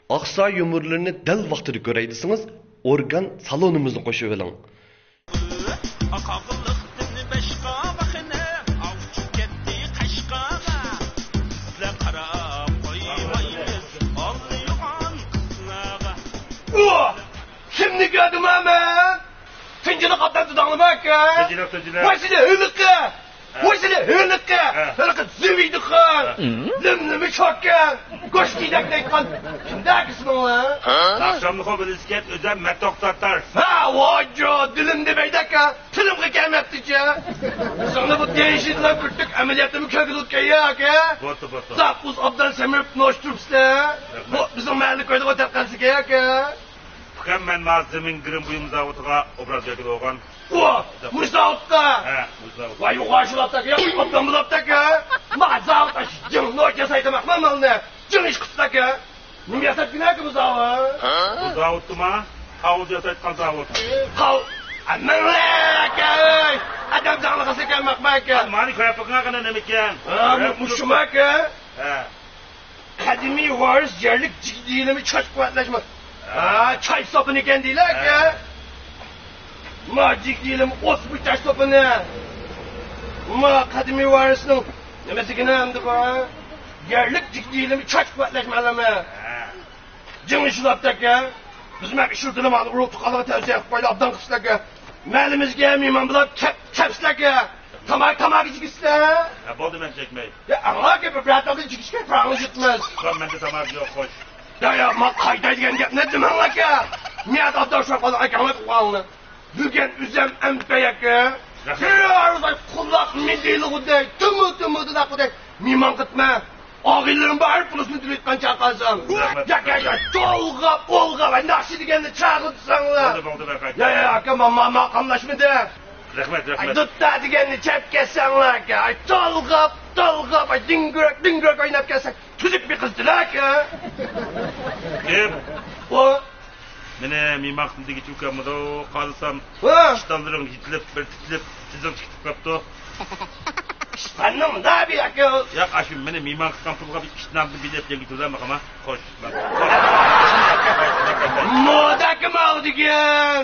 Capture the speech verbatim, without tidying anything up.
ئاقسا يۇمۇرلىرىنى دەل ۋاقتىدا كۆرەي دېسىڭىز، ئورگان سالونىمىزنى قوشۇۋېلىڭ. قاقىلىقتىن بەشقا باخنە ئاۋچى كەتتى قەشقەرگە. بىزلەر قاراپ قويمايمىز ئاللىيوغان قىزلارغا. ئۇ! كىمنى كۆردۈم مەن؟ تۇنجىلىق ئاتاندى داڭلىما ئاكا. تۇنجىلىق، تۇنجىلىق. ۋاي سېنى ھېلىقى! ھە. ۋاي سېنى ھېلىقى! ھە. ھېلىقى زىبىدىخان! ھە. لىم نېمە چوككان! گۆش كىيدەك دەيدىغان كىمدەك ئىسمىڭلار؟ ئاخشاملىقى بىلىسكەن ئۆزەم مەتوق تارتار. ھە، ۋاجۇ، دىلىم دېمەيدەكە، تىلىمغا كەلمەپتىچە. سىزنى بۇ دېيىشىدىلا بىر تۈك ئەمەلىيەتنىمۇ كۆرگىلى ئوتكەن يا ئاكا. بوپتۇ، بوپتۇ. زاپۇس ئوبدان سەمرىپ نوش تۇرۇپسىلەر. رەھمەت. بۇ بىزنىڭ مەھەللە كويىدىغۇ تەرقەلسىكەن يا ئاكا. ئۇكام، مەن ما زېمىن گىرىم بۇيۇم زاۋۇتىغا ئوبراز بەرگىلى بولغان. ئۇ، مۇشۇ زاۋۇتقا؟ ھە، مۇشۇ زاۋۇت. ۋاي، يوغان شۇلاپتاكى، يا، ئوبدان بولاپتاكى. ما زاۋۇت ئاش جىڭ نوچ ياسايدىماقما مالنى. جىڭ ئىش قىپتاكى. نېمە ياسايدىكىنەكى بۇ زاۋۇت؟ بۇ زاۋۇتتىما؟ تاۋۇز ياسايدىغان زاۋۇت. تاۋ-، ئا، مەڭلەكەي! ئادەم جاڭلىغىسى كەلمەقمەكەن. مانا كۆرۈپ بېقىڭا قانا نېمىكەن. ھە، مۇ-، مۇشۇمەكەن. ھە. قەدىمىي ۋارىس يەرلىك جىگدە يېلىمى چاچ قۇۋۋەتلەشمە. ھە، چاي سوپىنىكەن دېيىلە ئاكا. ھە. ما جىگدە يېلىمى ئوسما چاي سوپىنى. ما قەدىمىي ۋارىسنىڭ نېمىسىكىنى ئەمدى بۇ؟ يەرلىك جىگدە يېلىمى چاچ قۇۋۋەتلەشمە ئەلەمە. ھە. جىڭ ئىشلەپتەكە. بىز مەن ئىشلىتىلىم ئۇرۇق تۇغقانلىقى تەۋسىيە قىلىپ قويدى، ئابدان قىپسىلەكە. مەھەللىمىزگە مېھمان بولاپ كەپ-، كەپسىلەكە. تاماكا، تاماكا چېكىسىلە. ھە، بولدى، مەن چەكمەي. يا، ئاڭلا گېپى، بىر ھەپتىدىن چېكىشكە پاراڭلىشىتمىز. ياق، مەندە تاماكا يوق، خوش. يا، يا، ما قايتاي دېگەن گەپنى دېمەڭلەكە. مىياد ئابدان شۇ قالغان ئاكاڭلار قىلغانلىق. بۈگۈن ئۆزەم ئەمپەي ئاكا. رەھمەت. بىر ئايروساي قۇلاق مىدىرلىغۇدەك، تۈمۈ تۈمۈدىلاققۇدەك مېھمان قىلىپمەن. ئاغىنىلىرىم بار، پۇلىسىنى تۆلەيدىغان چاغ قالسام. رەھمەت. ياق، ياق، ياق، تولغاپ، ئولغاپ، ناخشا دېگەننى چاغىرساڭلار. بولدى، بولدى، رەھمەت. يا، يا، ئاكا، ما، ما، ما قاملاشمىدى. رەھمەت، رەھمەت. دۇتتا دېگەننى چەپ كەتسەڭلار، ئاكا. ئاي، تولغاپ، تولغاپ، ئاي، دىڭگىرەك، دىڭگىرەك ئويناپ كەلسەك، تۈزۈك بىر قىزدىلا، ئاكا. كىم؟ ئۇ. مېنى مېھمان قىلدىغىچە ئۇكاممىدۇ، قارىسام، ھە. ئىشتانلىرىڭ يېتىلىپ، بىر تىتىلىپ، تىزىڭ چىقىپ قاپتۇ. ئىشتاننىڭ نېمە ياكى؟ ياق، ئاشۇ مېنى مېھمان قىلغان پۇلغا بىر ئىشتاننى بىلىپ يەڭگە تۇرامەن، قاما. خوش. موداكى ماۋ دېگەن.